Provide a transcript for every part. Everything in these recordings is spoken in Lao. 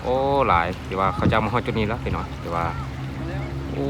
ໂອ້ ຫຼາຍ ທີ່ວ່າເຂົາເຈົ້າມາຮອດຈຸດນີ້ແລ້ວພີ່ນ້ອງ ທີ່ວ່າ ໂອ້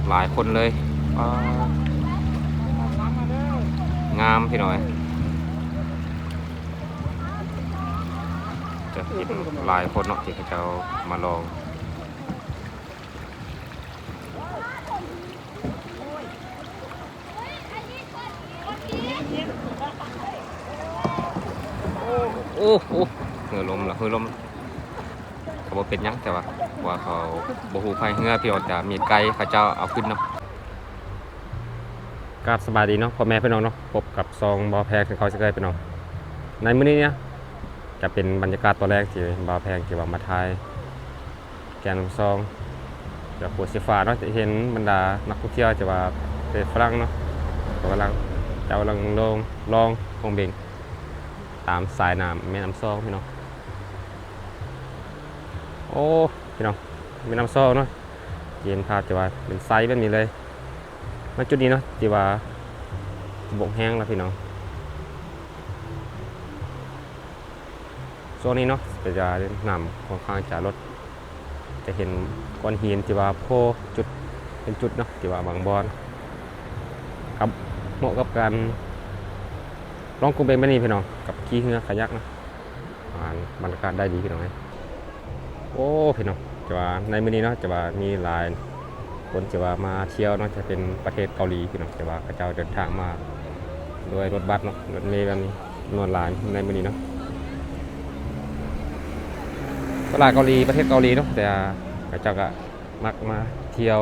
ຫຼາຍຄົນເລີຍ. ປາ ງາມພີ່ນ້ອງເອີຍ ຈະເຫັນຫຼາຍຄົນເນາະ ທີ່ເຂົາເຈົ້າມາລອງ. ໂອ້ ໂອ້ ເຮືອລົ້ມລະ ເຮືອລົ້ມ ກໍບໍ່ເປັນຫຍັງ ແຕ່ວ່າ ເພາະວ່າເຂົາບໍ່ຮູ້ພາຍເຮືອ ພີ່ນ້ອງ ຈະມີໄກເຂົາເຈົ້າເອົາຂຶ້ນເນາະ. ກາບສະບາຍດີເນາະ ພໍ່ແມ່ພີ່ນ້ອງເນາະ ພົບກັບຊ່ອງບ່າວແພງຄືເກົ່າເຊັ່ນເຄີຍພີ່ນ້ອງ. ໃນມື້ນີ້ເນຍ ຈະເປັນບັນຍາກາດຕອນແລງທີ່ບ່າວແພງທີ່ວ່າມາຖ່າຍ ແກ່ນ້ຳຊອງ ຈາກຂົວສີຟ້າເນາະ ຈະເຫັນບັນດານັກທ່ອງທ່ຽວທີ່ວ່າເປັນຝຣັ່ງເນາະ ເຂົາກຳລັງ ເຂົາກຳລັງລ່ອງ ລ່ອງໂປ່ງເບັງຕາມສາຍນ້ຳແມ່ນ້ຳຊອງພີ່ນ້ອງ. ໂອ້ ພີ່ນ້ອງ ແມ່ນ້ຳຊອງເນາະ ຈະເຫັນພາບທີ່ວ່າເປັນໄຊແບບນີ້ເລີຍ. ມາຈຸດນີ້ເນາະ ທີ່ວ່າບົກແຫ້ງແລ້ວພີ່ນ້ອງ. ຊ່ວງນີ້ເນາະ ເວລານ້ຳຄ່ອນຂ້າງຈະລົດ ຈະເຫັນກ້ອນຫີນທີ່ວ່າໂຜລ່ຈຸດເປັນຈຸດເນາະ ທີ່ວ່າບາງບ່ອນ ກັບ ເໝາະກັບການລ່ອງໂປ່ງເບັງແບບນີ້ພີ່ນ້ອງ ກັບຂີ່ເຮືອຄາຍັກເນາະ ອ່າ ບັນຍາກາດໄດ້ດີພີ່ນ້ອງເອີຍ. ໂອ້ ພີ່ນ້ອງ ຈະວ່າໃນມື້ນີ້ເນາະ ຈະວ່າມີຫຼາຍຄົນທີ່ວ່າມາທ່ຽວເນາະ ຈະເປັນປະເທດເກົາຫຼີພີ່ນ້ອງ ທີ່ວ່າເຂົາເຈົ້າເດີນທາງມາດ້ວຍລົດບັສເນາະ ລົດເມແບບນີ້ ຈຳນວນຫຼາຍໃນມື້ນີ້ເນາະ. ຕະຫຼາດເກົາຫຼີ ປະເທດເກົາຫຼີເນາະ ແຕ່ເຂົາເຈົ້າກະມັກມາທ່ຽວ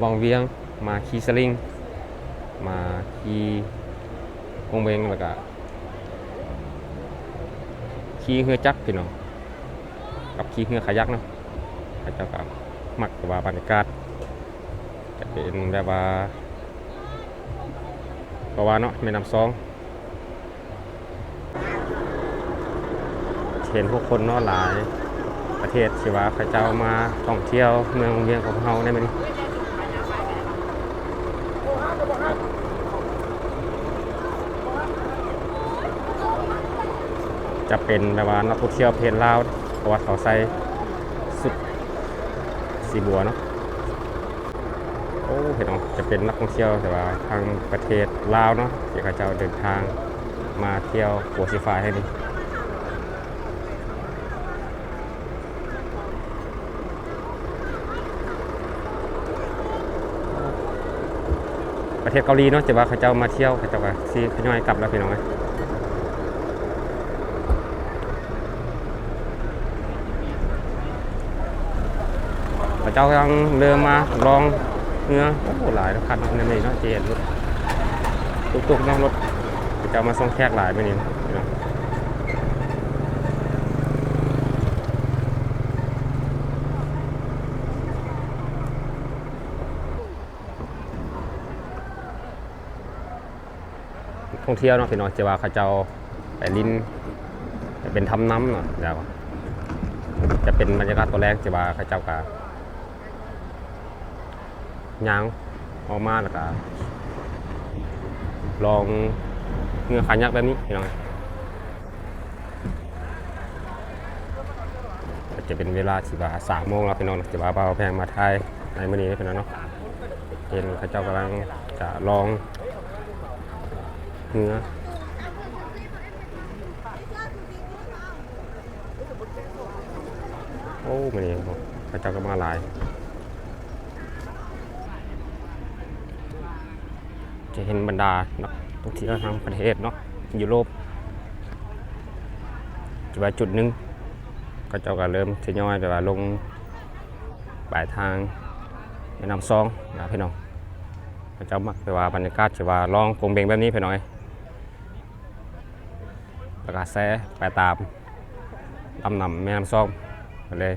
ວັງວຽງ ມາຂີ່ສະລິງ ມາຂີ່ໂປ່ງເບັງ ແລ້ວກະ ຂີ່ເຮືອຈັກພີ່ນ້ອງ ກັບຂີ່ເຮືອຄາຍັກເນາະ ເຂົາເຈົ້າກໍມັກ ແຕ່ວ່າບັນຍາກາດຈະເປັນແບບວ່າ ເພາະວ່າເນາະ ແມ່ນ້ຳຊອງ ເຫັນຜູ້ຄົນເນາະ ຫຼາຍປະເທດທີ່ວ່າເຂົາເຈົ້າມາທ່ອງທ່ຽວເມືອງວຽງຂອງເຮົາໃນມື້ນີ້. ຈະເປັນແບບວ່ານັກທ່ອງທ່ຽວປະເທດລາວ ເພາະວ່າເຂົາໃສ່ຊຸດສີບົວເນາະ. ໂອ້ ເຫັນເນາະ ຈະເປັນນັກທ່ອງທ່ຽວ ແຕ່ວ່າທາງປະເທດລາວເນາະ ທີ່ເຂົາເຈົ້າເດີນທາງມາທ່ຽວຂົວສີຟ້າແຫ່ງນີ້. ປະເທດເກົາຫຼີເນາະ ທີ່ວ່າເຂົາເຈົ້າມາທ່ຽວ ເຂົາເຈົ້າກໍຊິທະຍອຍກັບແລ້ວພີ່ນ້ອງເອີຍ. ເຂົາເຈົ້າກຳລັງເລີ່ມມາລ່ອງເຮືອ. ໂອ້ ຫຼາຍຄັນເນາະ ໃນນີ້ເນາະ ຈະເຫັນລົດຕຸກໆ ນຳລົດ ເຂົາເຈົ້າມາສົ່ງແຂກຫຼາຍມື້ນີ້ເນາະ. ທ່ອງທ່ຽວເນາະພີ່ນ້ອງ ທີ່ວ່າເຂົາເຈົ້າໄປຫຼິ້ນ ໄປເປັນທຳນຳເນາະ ແລ້ວຈະເປັນບັນຍາກາດຕອນແລງ ທີ່ວ່າເຂົາເຈົ້າກະຍ່າງອອກມາ ແລ້ວກະລ່ອງເຮືອຄາຍັກແບບນີ້ພີ່ນ້ອງ. ກໍຈະເປັນເວລາທີ່ວ່າສາມໂມງແລ້ວພີ່ນ້ອງ ທີ່ວ່າບ່າວແພງມາຖ່າຍໃນມື້ນີ້ເນາະພີ່ນ້ອງເນາະ. ເຫັນເຂົາເຈົ້າກຳລັງຈະລ່ອງເຮືອ. ໂອ້ ມື້ນີ້ເຂົາເຈົ້າກໍມາຫຼາຍ. ຈະເຫັນບັນດານັກທ່ອງທ່ຽວທາງປະເທດເນາະ ຢູໂຣບ ທີ່ວ່າຈຸດໜຶ່ງ ເຂົາເຈົ້າກໍເລີ່ມທະຍອຍແບບວ່າລົງປາຍທາງແມ່ນ້ຳຊອງນະພີ່ນ້ອງ. ເຂົາເຈົ້າມັກແບບວ່າບັນຍາກາດທີ່ວ່າລ່ອງໂປ່ງເບັງແບບນີ້ພີ່ນ້ອງເອີຍ ແລ້ວກໍແຊ່ໄປຕາມລຳນ້ຳແມ່ນ້ຳຊອງໄປເລີຍ.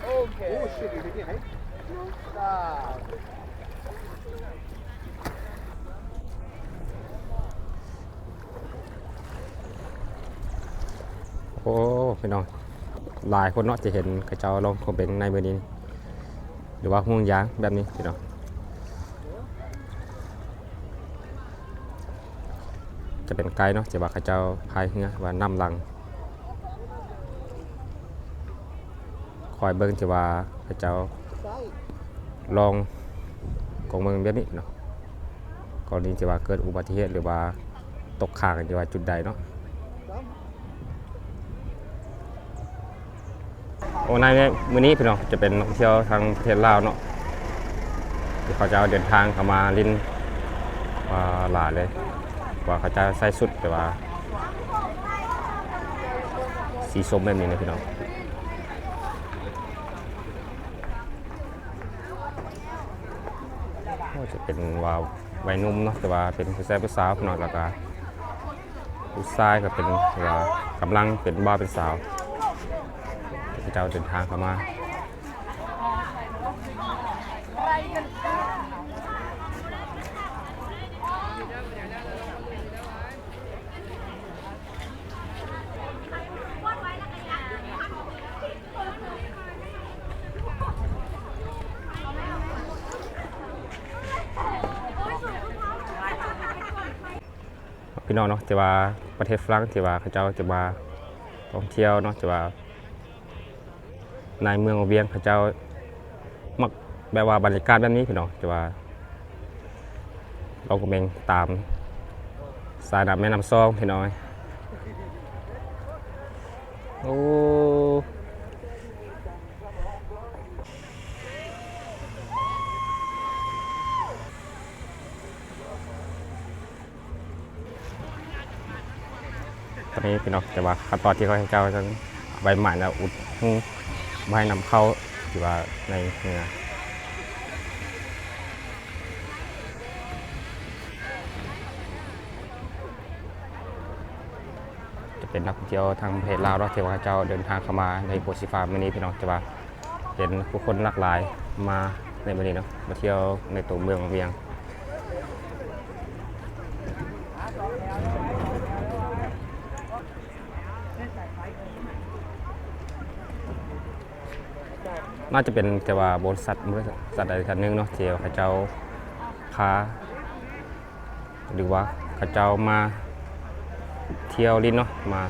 ໂອເຄ ໂອ້ ພີ່ນ້ອງ ຫຼາຍຄົນເນາະ ຈະເຫັນເຂົາເຈົ້າລ່ອງໂຄເບັງໃນມື້ນີ້ ຫຼືວ່າຫ່ວງຢາງແບບນີ້ພີ່ນ້ອງ. ຈະເປັນໄກເນາະ ທີ່ວ່າເຂົາເຈົ້າພາຍເຮືອວ່ານ້ຳຫຼັງ ຄອຍເບິ່ງທີ່ວ່າເຂົາເຈົ້າລ່ອງກອງເບິ່ງແບບນີ້ເນາະ ກໍລະນີທີ່ວ່າເກີດອຸບັດຕິເຫດ ຫຼືວ່າຕົກຄ້າງທີ່ວ່າຈຸດໃດເນາະ. ໂອ້ ໃນມື້ນີ້ພີ່ນ້ອງ ຈະເປັນນັກທ່ອງທ່ຽວທາງປະເທດລາວເນາະ ທີ່ເຂົາເຈົ້າເດີນທາງເຂົ້າມາຫຼິ້ນ ອ່າ ຫຼາຍເລີຍ ວ່າເຂົາເຈົ້າໃສ່ຊຸດແບບວ່າສີສົ້ມແບບນີ້ນະພີ່ນ້ອງ. ໂອ້ ຈະເປັນວ່າໄວໜຸ່ມເນາະ ແຕ່ວ່າເປັນຜູ້ຊາຍຜູ້ສາວເນາະ ແລ້ວກະຜູ້ຊາຍກໍເປັນວ່າກຳລັງເປັນບ່າວເປັນສາວ ເຂົາເຈົ້າເດີນທາງເຂົ້າມາ. ພີ່ນ້ອງເນາະ ທີ່ວ່າປະເທດຝຣັ່ງ ທີ່ວ່າເຂົາເຈົ້າຈະມາທ່ອງທ່ຽວເນາະ ທີ່ວ່າ ໃນເມືອງວຽງເຂົາເຈົ້າມັກແບບວ່າບັນຍາກາດແບບນີ້ພີ່ນ້ອງ ແຕ່ວ່າລອງກະເມັງຕາມສາຍນ້ຳແມ່ນ້ຳຊອງພີ່ນ້ອງ. ໂອ້ ຕອນນີ້ພີ່ນ້ອງ ແຕ່ວ່າຂັ້ນຕອນທີ່ເຂົາເຈົ້າຈະໃບໄມ້ແລ້ວອຸດຮູບໍ່ໃຫ້ນ້ຳເຂົ້າ ທີ່ວ່າໃນເຮືອ ຈະເປັນນັກທ່ອງທ່ຽວທາງປະເທດລາວເນາະ ທີ່ວ່າເຂົາເຈົ້າເດີນທາງເຂົ້າມາໃນໂບດສີຟ້າມື້ນີ້ພີ່ນ້ອງ ແຕ່ວ່າ ເຫັນຜູ້ຄົນຫຼາກຫຼາຍມາໃນມື້ນີ້ເນາະ ມາທ່ຽວໃນຕົວເມືອງວຽງ. ໜ້າຈະເປັນແຕ່ວ່າບໍລິສັດ ບໍລິສັດໃດທ່ານໜຶ່ງເນາະ ທີ່ວ່າເຂົາເຈົ້າພາ ຫຼືວ່າເຂົາເຈົ້າມາທ່ຽວຫຼິ້ນເນາະ ມາ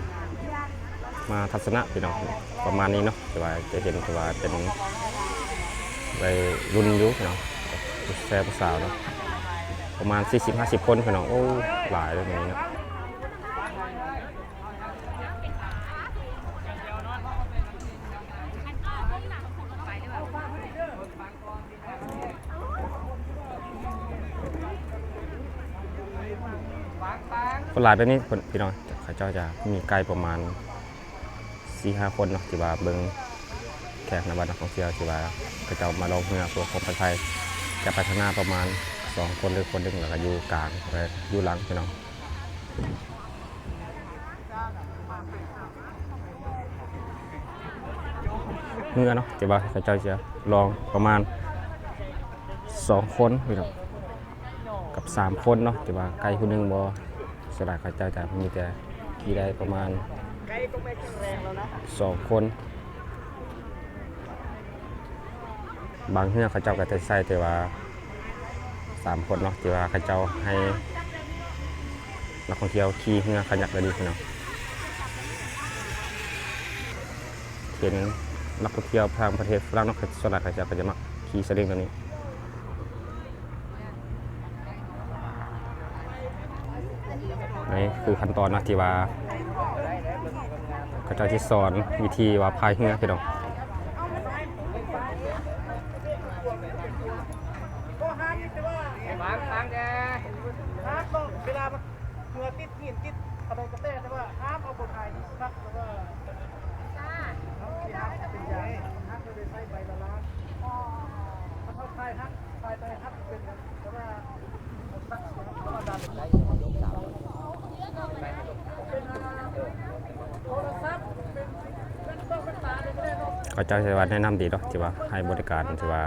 ມາທັດສະນະພີ່ນ້ອງ ປະມານນີ້ເນາະ ແຕ່ວ່າຈະເຫັນແຕ່ວ່າເປັນໄວລຸ້ນຢູ່ພີ່ນ້ອງ ຜູ້ຊາຍຜູ້ສາວເນາະ ປະມານສີ່ສິບຫ້າສິບຄົນພີ່ນ້ອງ. ໂອ້ ຫຼາຍເລີຍມື້ນີ້ເນາະ. ຄົນຫຼາຍແບບນີ້ ພີ່ນ້ອງ ເຂົາເຈົ້າຈະມີໄກປະມານສີ່ຫ້າຄົນເນາະ ທີ່ວ່າເບິ່ງແຂກນຳບັດນັກທ່ອງທ່ຽວ ທີ່ວ່າເຂົາເຈົ້າມາລ່ອງເຮືອເພື່ອຄວາມປອດໄພ ຈະໄປທາງໜ້າປະມານສອງຄົນ ຫຼືຄົນໜຶ່ງ ແລ້ວກະຢູ່ກາງ ແລະ ຢູ່ຫຼັງພີ່ນ້ອງ. ເຮືອເນາະ ທີ່ວ່າເຂົາເຈົ້າຈະລ່ອງປະມານສອງຄົນພີ່ນ້ອງ ກັບສາມຄົນເນາະ ທີ່ວ່າໄກຜູ້ໜຶ່ງບໍ່ ສ່ວນຫຼາຍເຂົາເຈົ້າຈະມີແຕ່ຂີ່ໄດ້ປະມານສອງຄົນ. ບາງເຮືອເຂົາເຈົ້າກໍຈະໃຊ້ແຕ່ວ່າສາມຄົນເນາະ ທີ່ວ່າເຂົາເຈົ້າໃຫ້ນັກທ່ອງທ່ຽວຂີ່ເຮືອຄາຍັກໄດ້ດີເນາະ. ເຫັນນັກທ່ອງທ່ຽວທາງປະເທດຝຣັ່ງເນາະ ສ່ວນຫຼາຍເຂົາເຈົ້າກໍຈະມັກຂີ່ສະລິງຕົວນີ້. ນີ້ຄືຂັ້ນຕອນເນາະ ທີ່ວ່າເຂົາເຈົ້າຊິສອນວິທີວ່າພາຍເຮືອພີ່ນ້ອງ. ເວລາເຮືອຕິດຫີນຕິດອັນໃດກໍແຕ່ ແຕ່ວ່າຫ້າມເອົາບົດຫາຍນີ້ສັກ ແລ້ວກໍ ໂທລະສັບ ເປັນແວ່ນຕາ ແວ່ນຕາ ກໍໄດ້ເນາະ. ເຂົາເຈົ້າຖືວ່າແນະນຳດີເນາະ ທີ່ວ່າໃຫ້ບໍລິການ ທີ່ວ່າ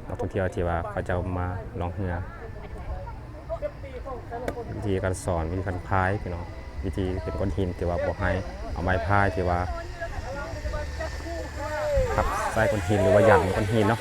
ນັກທ່ອງທ່ຽວທີ່ວ່າເຂົາເຈົ້າມາລ່ອງເຮືອ ວິທີການສອນ ວິທີການພາຍ ພີ່ນ້ອງ ວິທີເປັນກ້ອນຫີນ ທີ່ວ່າບໍ່ໃຫ້ເອົາໄມ້ພາຍ ທີ່ວ່າພັບໃສ່ກ້ອນຫີນ ຫຼືວ່າຢັນກ້ອນຫີນເນາະ.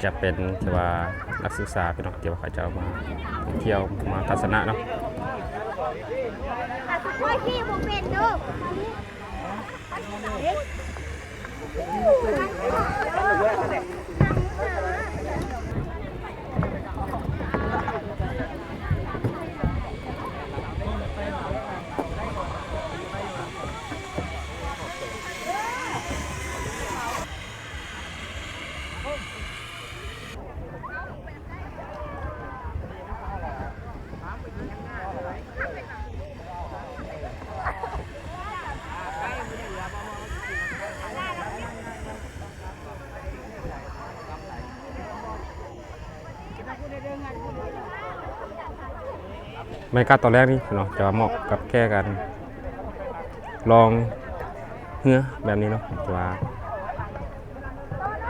ຈະເປັນທີ່ວ່ານັກສຶກສາ ພີ່ນ້ອງ ທີ່ວ່າເຂົາເຈົ້າມາທ່ຽວ ມາທັດສະນະເນາະ. ບັນຍາກາດຕອນແລງນີ້ເນາະ ຈະເໝາະກັບແກ່ການລ່ອງເຮືອແບບນີ້ເນາະ ແຕ່ວ່າ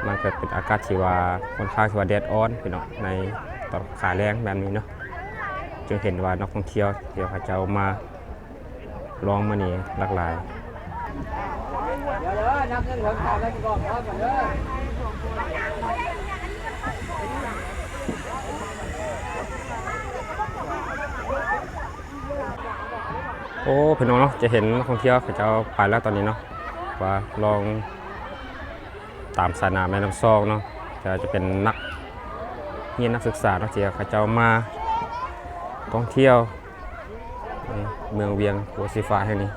ມັນກະເປັນອາກາດທີ່ວ່າຄ່ອນຂ້າງທີ່ວ່າແດດອ່ອນພີ່ນ້ອງ ໃນຕອນຂາແລງແບບນີ້ເນາະ ຈຶ່ງເຫັນວ່ານັກທ່ອງທ່ຽວທີ່ເຂົາເຈົ້າມາ ລອງມື້ນີ້ຫຼາກຫຼາຍ. ໂອ້ ພີ່ນ້ອງເນາະ ຈະເຫັນນັກທ່ອງທ່ຽວເຂົາເຈົ້າໄປແລ້ວຕອນນີ້ເນາະ ວ່າລອງຕາມສາຍນ້ຳແມ່ນ້ຳຊອງເນາະ ຈະ ຈະເປັນນັກຮຽນນັກສຶກສາເນາະ ທີ່ເຂົາເຈົ້າມາທ່ອງທ່ຽວ ນີ້ ເມືອງວຽງພູຊີຟ້າແຫ່ງນີ້.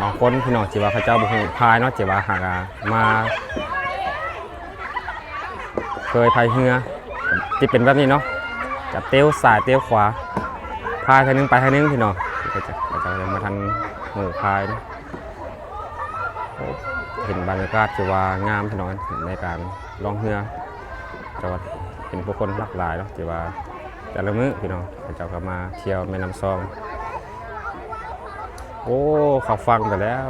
ບາງຄົນພີ່ນ້ອງທີ່ວ່າເຂົາເຈົ້າບໍ່ຮູ້ພາຍເນາະ ທີ່ວ່າຫາກ ອາ ມາ ເຄີຍພາຍເຮືອ ທີ່ເປັນແບບນີ້ເນາະ ຈະເຕວຊ້າຍເຕວຂວາ ພາຍທາງໜຶ່ງໄປທາງໜຶ່ງພີ່ນ້ອງ ເຂົາເຈົ້າ ເຂົາເຈົ້າຍັງບໍ່ທັນມືພາຍເນາະ. ໂອ້ ເຫັນບັນຍາກາດທີ່ວ່າງາມພີ່ນ້ອງ ໃນການລ່ອງເຮືອ ແຕ່ວ່າເຫັນຜູ້ຄົນຫຼາກຫຼາຍເນາະ ທີ່ວ່າແຕ່ລະມື້ພີ່ນ້ອງ ເຂົາເຈົ້າກໍມາທ່ຽວແມ່ນ້ຳຊອງ. ໂອ້ ເຂົ້າຝັ່ງໄປແລ້ວ.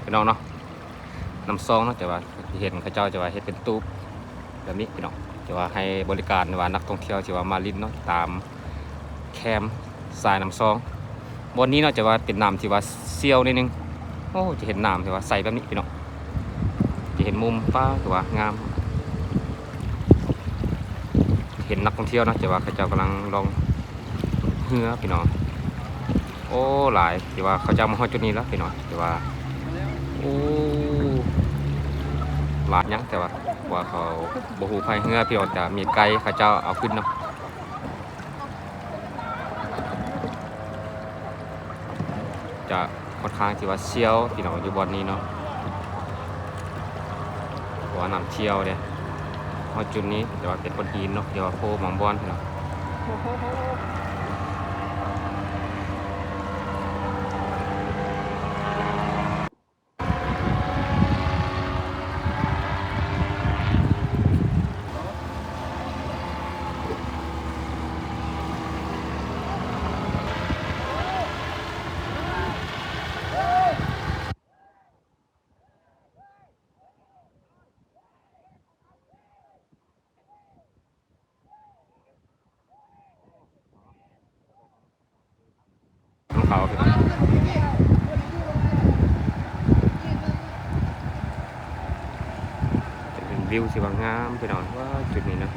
ພີ່ນ້ອງເນາະ ນ້ຳຊອງເນາະ ແຕ່ວ່າເຫັນເຂົາເຈົ້າຈະວ່າເຮັດເປັນຕູບແບບນີ້ພີ່ນ້ອງ ແຕ່ວ່າໃຫ້ບໍລິການວ່ານັກທ່ອງທ່ຽວທີ່ວ່າມາຫຼິ້ນເນາະ ຕາມແຄມສາຍນ້ຳຊອງ ບ່ອນນີ້ເນາະ ຈະວ່າເປັນນ້ຳທີ່ວ່າສ່ຽວໜ້ອຍໜຶ່ງ. ໂອ້ ຈະເຫັນນ້ຳທີ່ວ່າໃສແບບນີ້ພີ່ນ້ອງ ຈະເຫັນມຸມ ປ້າ ຖືວ່າງາມ ເຫັນນັກທ່ອງທ່ຽວເນາະ ແຕ່ວ່າເຂົາເຈົ້າກຳລັງລ່ອງເຮືອພີ່ນ້ອງ. ໂອ້ ຫຼາຍ ທີ່ວ່າເຂົາເຈົ້າມາຮອດຈຸດນີ້ແລ້ວພີ່ນ້ອງ ທີ່ວ່າ ໂອ້ ຫຼາຍຫຍັງ ແຕ່ວ່າ ວ່າເຂົາບໍ່ຮູ້ພາຍເຮືອພີ່ນ້ອງ ຈະມີໄກເຂົາເຈົ້າເອົາຂຶ້ນເນາະ ຈະຄ່ອນຂ້າງທີ່ວ່າສ່ຽວພີ່ນ້ອງ ຢູ່ບ່ອນນີ້ເນາະ ເພາະວ່ານ້ຳສ່ຽວເດ້ ຮອດຈຸດນີ້ ແຕ່ວ່າເປັນກ້ອນຫີນເນາະ ທີ່ວ່າໂຜມາບ່ອນພີ່ນ້ອງ. ຂອງເຂົາ ຈະເປັນ ວິວທີ່ວ່າງາມພີ່ນ້ອງ ວ້າ ຈຸດນີ້ເນາະ.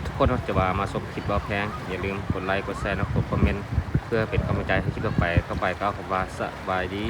ທຸກຄົນເນາະ ທີ່ວ່າມາຊົມຄລິບບ່າວແພງ ຢ່າລືມກົດໄລ ກົດແຊເນາະ ກົດຄອມເມັນ ເພື່ອເປັນກຳລັງໃຈໃຫ້ຄລິບຕໍ່ໄປ ຕໍ່ໄປກໍຂໍຄຳວ່າສະບາຍດີ.